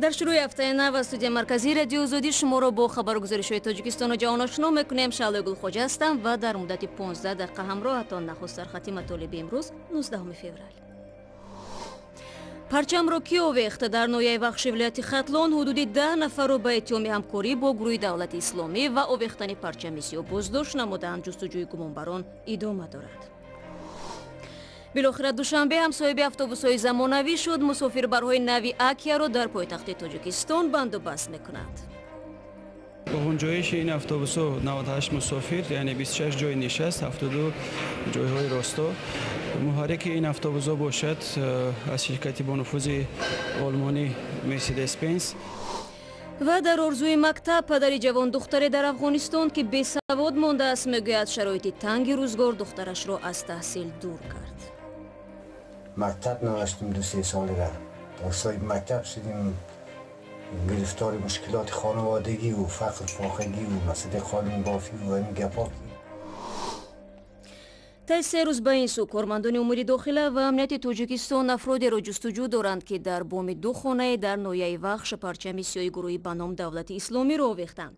Дар шурӯи ҳафтаи нав аз студияи марказии Радиои Озодӣ шуморо бо хабару гузоришҳои Тоҷикистону ҷаҳон ошно мекунем. Шаълои Гулхоҷа ҳастам ва дар муддати 15 дақиқа ҳамроҳатон. Нахуст сархати матолиби имрӯз, 19 феврал. Парчамро кӣ овехт? Дар ноҳияи Вахши вилояти Хатлон ҳудуди 10 нафарро ба иттиҳоми ҳамкорӣ бо гурӯҳи Давлати Исломӣ ва овехтани парчами сиёҳ боздошт намуданд. Ҷустуҷӯи гумонбарон идома дорад. Билохира Душанбе ҳам соҳиби автобусҳои замонавӣ шуд. Мусофирбарҳои нави Акияро дар пойтахти Тоҷикистон бандубаст мекунанд. Бо ғунҷоиши ин автобусҳо 98 мусофир, яъне 26 ҷои нишаст, 72 ҷойҳои росто. Муҳаррики ин автобусҳо бошад аз ширкати бонуфузи олмонӣ Мерседес Бенз. Ва дар орзуи мактаб падари ҷавондухтаре дар Афғонистон, ки бесавод мондааст, мегӯяд, шароити танги рӯзгор духтарашро аз таҳсил дур кард. Мактаб нагаштем 2-3 солера. Соҳиби мактаб шудем, гирифтори мушкилоти хонаводагӣ ва фақр фоқагӣ ва масъалаи қонунбофӣ ва ин гапҳо. Таи 3 рӯз ба ин сӯ кормандони умури дохила ва амнияти Тоҷикистон афродеро ҷустуҷӯ доранд, ки дар боми ду хонае дар ноҳияи Вахш парчами сиёҳи гурӯҳи ба ном Давлати Исломиро овехтанд.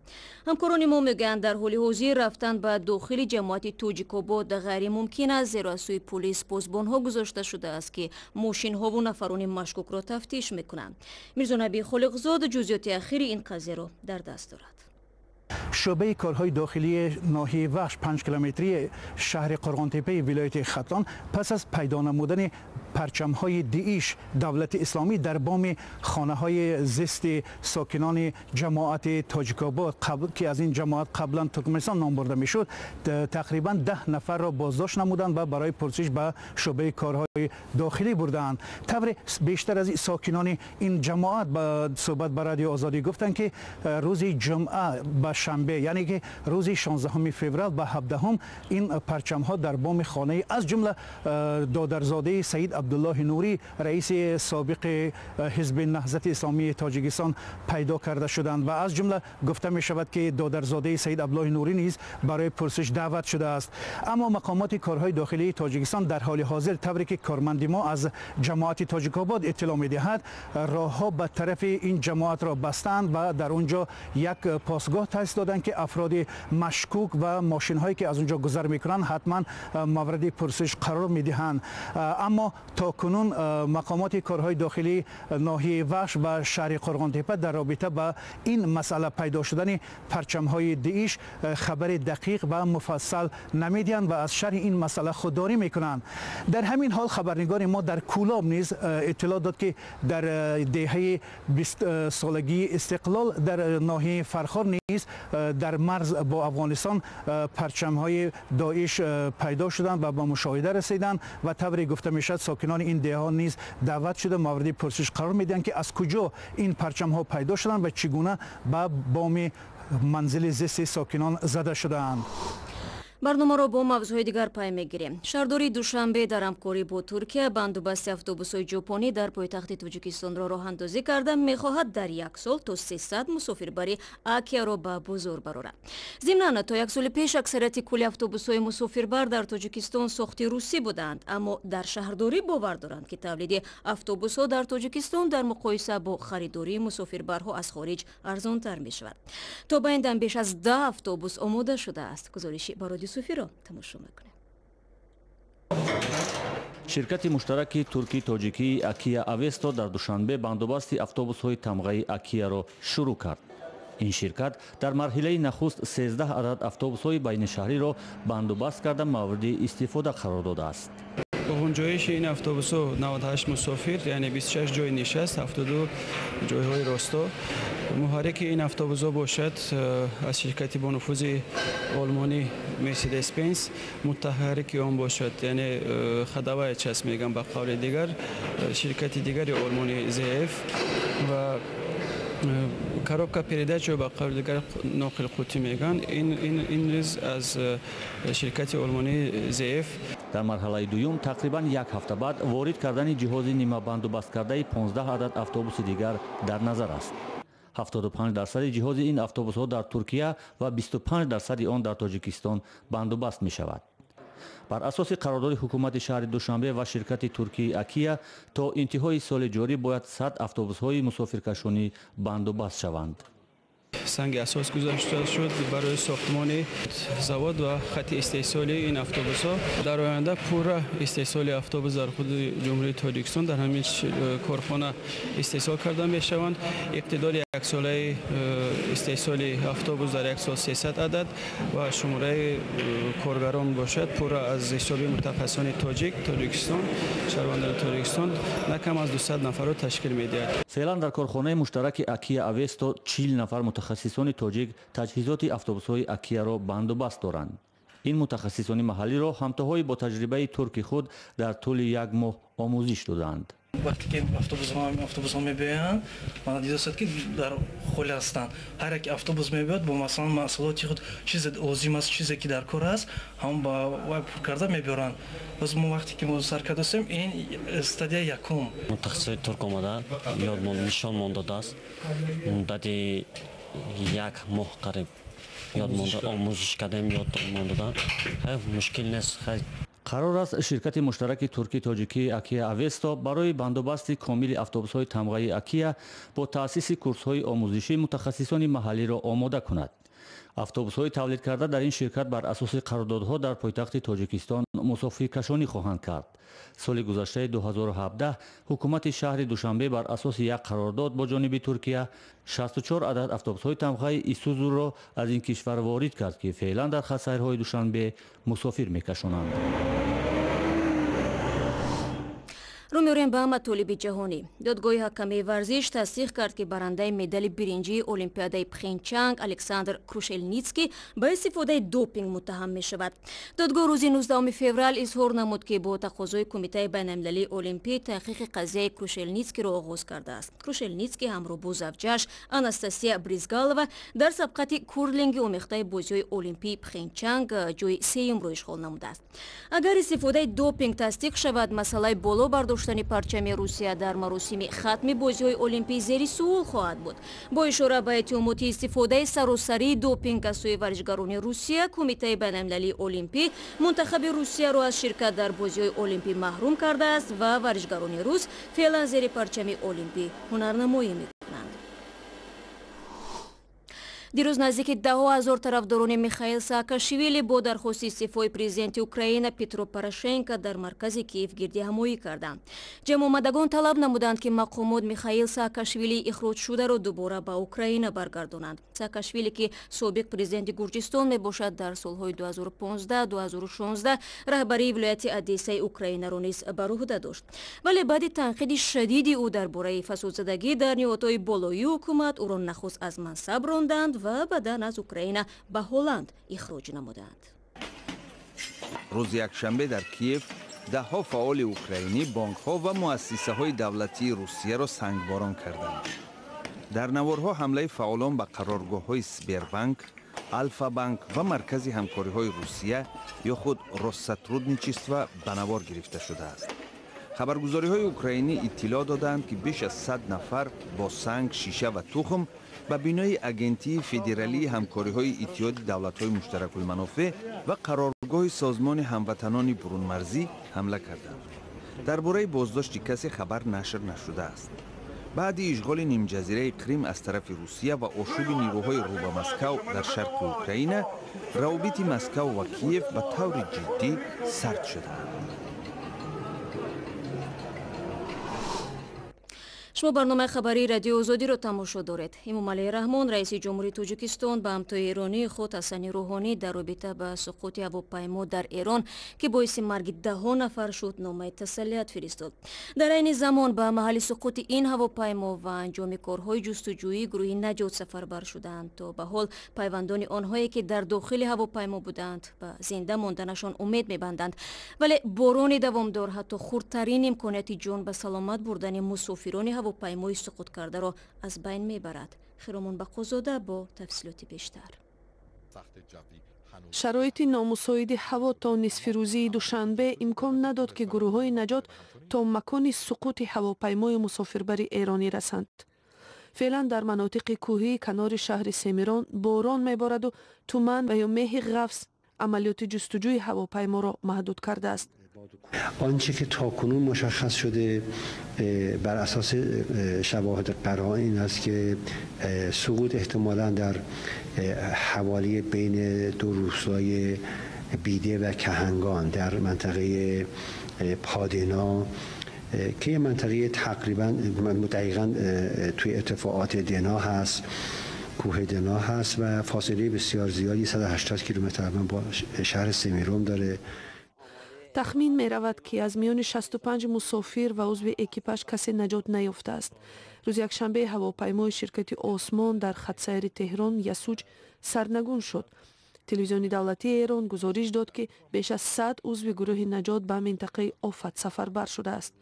Ҳамкорони мо мегӯянд, дар ҳоли ҳозир рафтан ба дохили ҷамоати Тоҷикобод ғайримумкин аст, зеро аз сӯи пулис посбонҳо гузошта шудааст, ки мошинҳову нафарони машкукро тафтиш мекунанд. Мирзонаби Холиқзод ҷузъиёти ахири ин қазияро дар даст дорад. Шӯъбаи корҳои дохилии ноҳияи Вахш, 5 километрии шаҳри Қурғонтеппаи вилояти Хатлон, пас аз пайдо намудани парчамҳои ДИИШ, Давлати Исломӣ, дар боми хонаҳои зисти сокинони ҷамоати Тоҷикобод, ки аз ин ҷамоат қаблан Туркманистон ном бурда мешуд, тақрибан 10 нафарро боздошт намуданд ва барои пурсиш ба шӯъбаи корҳои дохилӣ бурдаанд. Тавре бештар аз сокинони ин ҷамоат ба суҳбат ба Радиои Озодӣ гуфтанд, ки рӯзи ҷумъа ба шанбе, яъне ки рӯзи 16 феврал ба 17, ин парчамҳо дар боми хонаи аз ҷумла додарзодаи Саид Абдуллоҳи Нурӣ, раиси собиқи Ҳизби Наҳзати Исломии Тоҷикистон, пайдо карда шуданд ва аз ҷумла гуфта мешавад, ки додарзодаи Саид Абдуллоҳи Нурӣ низ барои пурсиш даъват шудааст. Аммо мақомоти корҳои дохилии Тоҷикистон дар ҳоли ҳозир, тавре ки корманди мо аз ҷамоати Тоҷикобод иттилоъ медиҳад, роҳҳо ба тарафи ин ҷамоатро бастанд ва дар он ҷо як посгоҳ таъсис доданд, ки афроди машкук ва мошинҳое, ки аз он ҷо гузар мекунанд, ҳатман мавриди пурсиш қарор медиҳанд. Аммо то кунун мақомоти корҳои дохилии ноҳияи Вахш ва шаҳри Қурғонтеппа дар робита ба ин масъала, пайдо шудани парчамҳои ДИИШ, хабари дақиқ ва муфассал намедиҳанд ва аз шарҳи ин масъала худдорӣ мекунанд. Дар ҳамин ҳол хабарнигори мо дар Кӯлоб низ иттилоъ дод, ки дар деҳаи 20-солагии Истиқлол дар ноҳияи Фархор низ дар марз бо Афғонистон парчамҳои Доиш пайдо шуданд ва ба мушоҳида расиданд ва тавре гуфта мешавад, сокинони ин деҳҳо низ даъват шуда, мавриди пурсиш қарор медиҳанд, ки аз куҷо ин парчамҳо пайдо шуданд ва чӣ гуна ба боми манзили зисти сокинон зада шудаанд. Барномаро бо мавзӯъҳои дигар пай мегирем. Шаҳрдории Душанбе дар ҳамкорӣ бо Туркия бандубасти автобусҳои ҷопонӣ дар пойтахти Тоҷикистонро роҳандозӣ карда, мехоҳад дар як сол то 300 мусофирбари Акияро ба бозор барорад. Зимнан, то як соли пеш аксарияти кулли автобусҳои мусофирбар дар Тоҷикистон сохти русӣ буданд, аммо дар шаҳрдорӣ бовар доранд, ки тавлиди автобусҳо дар Тоҷикистон дар муқоиса бо харидории мусофирбарҳо аз хориҷ арзонтар мешавад. То ба ин дам беш аз 10 автобус омода шудааст. Гузориши Бароди Юсуфиро тамошо мекунем. Ширкати муштараки турки тоҷикии Акия Авесто дар Душанбе бандубасти автобусҳои тамғаи Акияро шурӯъ кард. Ин ширкат дар марҳилаи нахуст 13 адад автобусҳои байнишаҳриро бандубаст карда, мавриди истифода қарор додааст. Бо ғунҷоиши ин автобусҳо 98 мусофир, яъне 26 ҷои нишаст, 72 ҷойҳои росто. Муҳаррики ин автобусҳо бошад аз ширкати бонуфузи олмонӣ Мерседес Бенз. Мутаҳаррики он бошад, яъне ходовая часть мегӯям, ба қавли дигар, ширкати дигари олмонӣ ЗФ ва коробка передача, ба қавли дигар ноқилқутӣ мегӯянд, ин низ аз ширкати олмонии ЗФ. Дар марҳалаи дуюм, тақрибан як ҳафта баъд, ворид кардани ҷиҳози нимабандубасткардаи 15 адад автобуси дигар дар назар аст. 75 дарсади ҷиҳози ин автобусҳо дар Туркия ва 25 дарсади он дар Тоҷикистон бандубаст мешавад. Бар асоси қарордоди ҳукумати шаҳри Душанбе ва ширкати туркии Акия то интиҳои соли ҷорӣ бояд 100 автобусҳои мусофиркашонӣ бандубаст шаванд. Санги асос гузошта шуд барои сохтмони завод ва хати истеҳсоли ин автобусҳо. Дар оянда пурра истеҳсоли автобус дар худи Ҷумҳурии Тоҷикистон дар ҳамин корхона истеҳсол карда мешаванд. Иқтидори яксолаи истеҳсоли автобус дар як сол 300 адад ва шумораи коргарон бошад пурра аз ҳисоби мутахассисони тоҷик, Тоҷикистон, шаҳрвандони Тоҷикистон на кам аз 200 нафарро ташкил медиҳад. Феълан дар корхонаи муштараки Акия Авесто 40 нафар мутахассисони тоҷик таҷҳизоти автобусҳои Акияро бандубаст доранд. Ин мутахассисони маҳаллиро ҳамтоҳои бо таҷрибаи турки худ дар тӯли як моҳ омӯзиш доданд. Вақте ки автобусҳо мебиёянд, мана дидастад, ки дар холӣ ҳастанд. Ҳар яке автобус мебиёд бо масалан маҳсулоти худ, чизе лозим аст, чизе ки дар кор аст, ҳамон ба вай пур карда мебиёранд. Боз мо вақте ки мо сар кардастем, ин стадия якум. Мутахассисои турк омада ёд нишон мон додааст. Муддати як моҳ қариб ёд монда омӯзиш кардем, ёд мон доданд. Мушкил нест. Қарор аст ширкати муштараки туркӣ-тоҷикии Акия Авесто барои бандубасти комили автобусҳои тамғаи Акия бо таъсиси курсҳои омӯзишӣ мутахассисони маҳаллиро омода кунад. Автобусҳои тавлидкарда дар ин ширкат бар асоси қарордодҳо дар пойтахти Тоҷикистон мусофиркашонӣ хоҳанд кард. Соли гузаштаи 2017 ҳукумати шаҳри Душанбе бар асоси як қарордод бо ҷониби Туркия 64 адад автобусҳои тамғаи Исузуро аз ин кишвар ворид кард, ки феълан дар хатсайрҳои Душанбе мусофир мекашонанд. Рӯ меорем ба матолиби ҷаҳонӣ. Додгоҳи ҳакамии варзиш тасдиқ кард, ки барандаи медали биринҷии Олимпиадаи Пхенчанг Александр Крушелницкий ба истифодаи допинг муттаҳам мешавад. Додгоҳ рӯзи 19 феврал изҳор намуд, ки бо тақозои Кумитаи байналмилалии олимпӣ таҳқиқи қазияи Крушелницкийро оғоз кардааст. Крушелницкий ҳамроҳ бо завҷааш Анастасия Бризгалова дар сабқати курлинги омехтаи бозиҳои олимпии Пхенчанг ҷои сеюмро ишғол намудааст. Агар истифодаи допинг тасдиқ шавад, масъалаи боло бардоштани парчами Русия дар маросими хатми бозиҳои олимпӣ зери суол хоҳад буд. Бо ишора ба иттиҳомоти истифодаи саросарии допинг аз сӯи варзишгарони Русия, Кумитаи байналмилалии олимпӣ мунтахаби Русияро аз ширкат дар бозиҳои олимпӣ маҳрум кардааст ва варзишгарони рус феълан зери парчами олимпӣ ҳунарнамоӣ мекунанд. Дирӯз наздики 10 000 тарафдорони Михаил Саакашвили бо дархости истеъфои президенти Украина Петро Порошенко дар маркази Киев гирдиҳамоӣ карданд. Ҷамъомадагон талаб намуданд, ки мақомот Михаил Саакашвили ихроҷшударо дубора ба Украина баргардонанд. Саакашвили, ки собиқ президенти Гурҷистон мебошад, дар солҳои 2015-2016 раҳбарии вилояти Одессаи Украинаро низ бар уҳда дошт. Вале баъди танқиди шадиди ӯ дар бораи фасодзадагӣ дар ниҳодҳои болоии ҳукумат ӯро нахуст аз мансаб ронданд ва баъдан аз Украина ба Ҳолланд ихроҷ намуданд. Рӯзи якшанбе дар Киев даҳҳо фаъоли украинӣ бонкҳо ва муассисаҳои давлатии Русияро сангборон карданд. Дар наворҳо ҳамлаи фаъолон ба қароргоҳҳои Сбербанк, Алфабанк ва Маркази ҳамкориҳои Русия ё худ Россотрудничество ба навор гирифта шудааст. Хабаргузориҳои украинӣ иттилоъ доданд, ки беш аз 100 нафар бо санг, шиша ва тухм ба бинои Агентии федералии ҳамкориҳои Иттиҳоди давлатҳои муштаракулманофеъ ва қароргоҳи Созмони ҳамватанони бурунмарзӣ ҳамла карданд. Дар бораи боздошти касе хабар нашр нашудааст. Баъди ишғоли нимҷазираи Крим аз тарафи Русия ва ошӯби нирӯҳои рӯ ба Москав дар шарқи Украина, равобити Москав ва Киев ба таври ҷиддӣ сард шудаанд. Шумо барномаи хабарии Радиои Озодиро тамошо доред. Эмомалӣ Раҳмон, раиси ҷумҳурии Тоҷикистон, ба ҳамтои эронии худ Ҳасани Рӯҳонӣ дар робита ба суқути ҳавопаймо дар Эрон, ки боиси марги даҳҳо нафар шуд, номаи тасаллият фиристод. Дар айни замон ба маҳалли суқути ин ҳавопаймо ва анҷоми корҳои ҷустуҷӯӣ гурӯҳи наҷот сафарбар шудаанд. То ба ҳол пайвандони онҳое, ки дар дохили ҳавопаймо буданд, ба зинда монданашон умед мебанданд, вале борони давомдор ҳатто хурдтарин имконияти ҷон ба саломат бурдани мусофирони ҳавопаймои суқуткардаро аз байн мебарад. Хиромон Бақозода бо тафсилоти бештар. Шароити номусоиди ҳаво то нисфирӯзии душанбе имкон надод, ки гурӯҳҳои наҷот то макони суқути ҳавопаймои мусофирбари эронӣ расанд. Феълан дар манотиқи кӯҳии канори шаҳри Семирон борон мебораду туман ва ё меҳи ғафз Амалиёти ҷустуҷӯи ҳавопайморо маҳдуд кардааст. آنچه که تاکنون مشخص شده بر اساس شواهد قرائن این است که سقوط احتمالاً در حوالی بین دو روستای بیده و کهنگان در منطقه پادنا که یه منطقه تقریبا دقیقاً توی ارتفاعات دنا هست، کوه دنا هست و فاصله بسیار زیادی 180 کیلومتر با شهر سمیروم داره. Тахмин меравад, ки аз миёни 65 мусофир ва узви экипаж касе наҷот наёфтааст. Рӯзи якшанбе ҳавопаймои ширкати Осмон дар хатсайри Теҳрон Ясуҷ сарнагун шуд. Телевизиони давлатии Эрон гузориш дод, ки беш аз 100 узви гурӯҳи наҷот ба минтақаи офат сафарбар шудааст.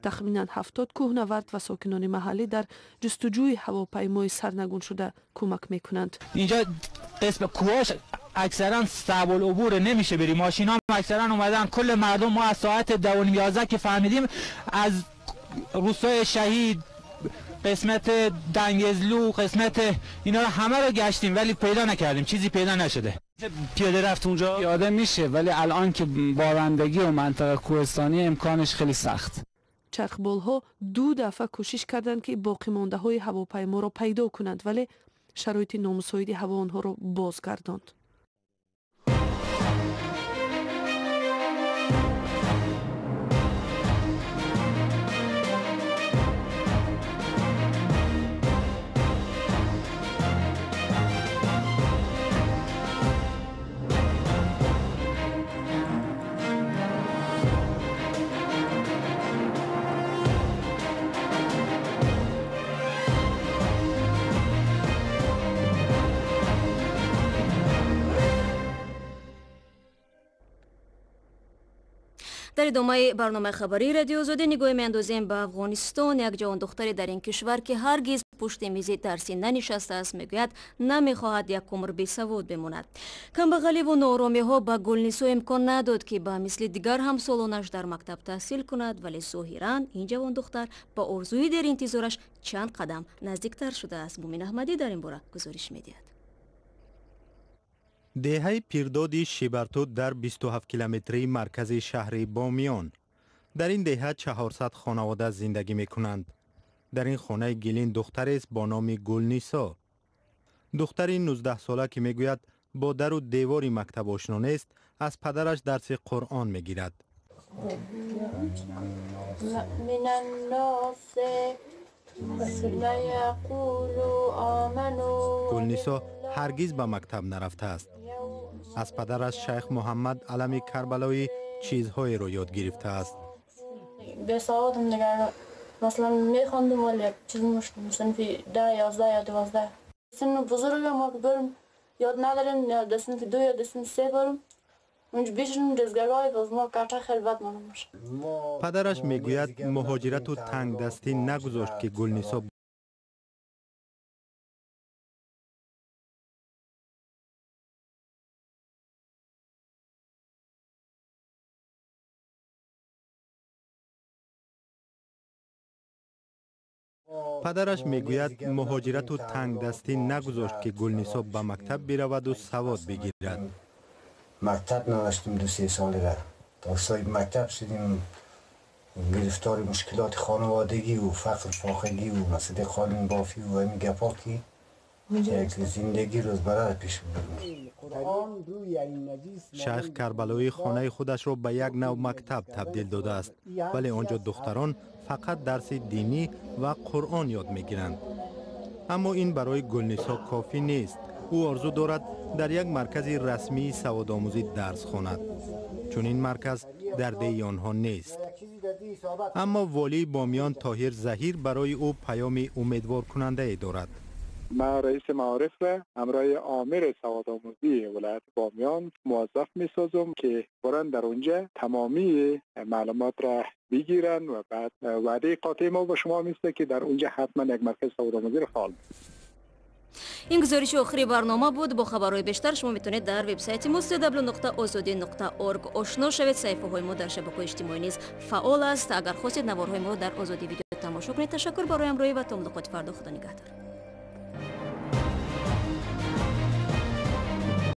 Тахминан 70 кӯҳнавард ва сокинони маҳаллӣ дар ҷустуҷӯи ҳавопаймои сарнагуншуда кӯмак мекунанд. Инҷо قسم کوهاش اکثرا صعب العبور، نمیشه بری. ماشینا هم اکثرا اومدن. کل مردم ما از ساعت 2:30 که فهمیدیم از روستای شهید، قسمت دنگزلو، قسمت اینا رو همه رو گشتیم ولی پیدا نکردیم، چیزی پیدا نشده. پیاده رفت اونجا؟ پیاده میشه ولی الان که بارندگی و منطقه کوهستانی امکانش خیلی سخت. Чархболҳо ду дафъа кӯшиш карданд, ки боқимондаҳои ҳавопайморо пайдо кунанд, вале шароити номусоиди ҳаво онҳоро бозгардонд. Дар идомаи барномаи хабарии Радиои Озодӣ нигоҳе меандозем ба Афғонистон. Як ҷавондухтаре дар ин кишвар, ки ҳаргиз пушти мизи дарсӣ нанишастааст, мегӯяд, намехоҳад як умр бесавод бимонад. Камбағаливу нооромиҳо ба Гулнисо имкон надод, ки ба мисли дигар ҳамсолонаш дар мактаб таҳсил кунад, вале зоҳиран ин ҷавондухтар ба орзуи деринтизораш чанд қадам наздиктар шудааст. Мумин Аҳмадӣ дар ин бора гузориш медиҳад. Деҳаи Пирдоди Шибартуд дар 27 километрии маркази шаҳри Бомиён. Дар ин деҳа 400 хонавода зиндагӣ мекунанд. Дар ин хонаи гилин духтарест бо номи Гулнисо. Духтари 19-сола, ки мегӯяд, бо дару девори мактаб ошно нест, аз падараш дарси Қуръон мегирад. Гулнисо ҳаргиз ба мактаб нарафтааст. Аз падараш шайх Муҳаммад Алами Карбалоӣ чизҳоеро ёд гирифтааст. Бесаводам дигар. Масалан, мехондум, вале як чиз муштум, синфи 10, 11 ё 12. Синну бузургам мо барм ёд надорем, ё дар синфи 2 ё дар синфи 3 барм. Унҷ бишинем дезгарои боз мо карта хеле бад монам. Падараш мегӯяд, муҳоҷирату тангдастӣ нагузошт, ки Гулнисо Падараш мегӯяд, муҳоҷирату тангдастӣ нагузошт, ки Гулнисо ба мактаб бираваду савод бигирад. Мактаб надоштем 2-3 солера. تا соҳиби мактаб шудем, гирифтори мушкилоти хонаводагӣ ва фақр фоқагӣ ва масъалаи қолинбофӣ ва ҳамин гапҳо, ки як зиндагӣ рӯзмарра пеш мебурдем. Шайх Карбалоӣ хонаи худашро ба як нав мактаб табдил додааст, вале он ҷо духтарон фақат дарси динӣ ва Қуръон ёд мегиранд. Аммо ин барои Гулнисо кофӣ нест. Ӯ орзу дорад дар як маркази расмии саводомӯзӣ дарс хонад. Чунин марказ дар деҳи онҳо нест. Аммо волии Бомиён Тоҳир Заҳир барои ӯ паёми умедворкунандае дорад. ما رئیس معارف را همراه آمر سوادآموزی ولایت بامیان موظف میسازم که برن در اونجا تمامی معلومات را بگیرن و بعد وعده قاطع ما با شما میسته که در اونجا حتما یک مرکز سوادآموزی را فعال. Ин гузориши охири барнома буд. Бо хабарҳои бештар шумо метавонед дар вебсайти мо www.ozodi.org ошно шавед. Саҳифаҳои мо дар шабакаҳои иҷтимоӣ низ фаъол аст. Агар хостед, наворҳои моро дар Озодӣ Видео тамошо кунед. Ташаккур барои ҳамроҳӣ ва то мулоқоти фардо. Худо нигаҳдор.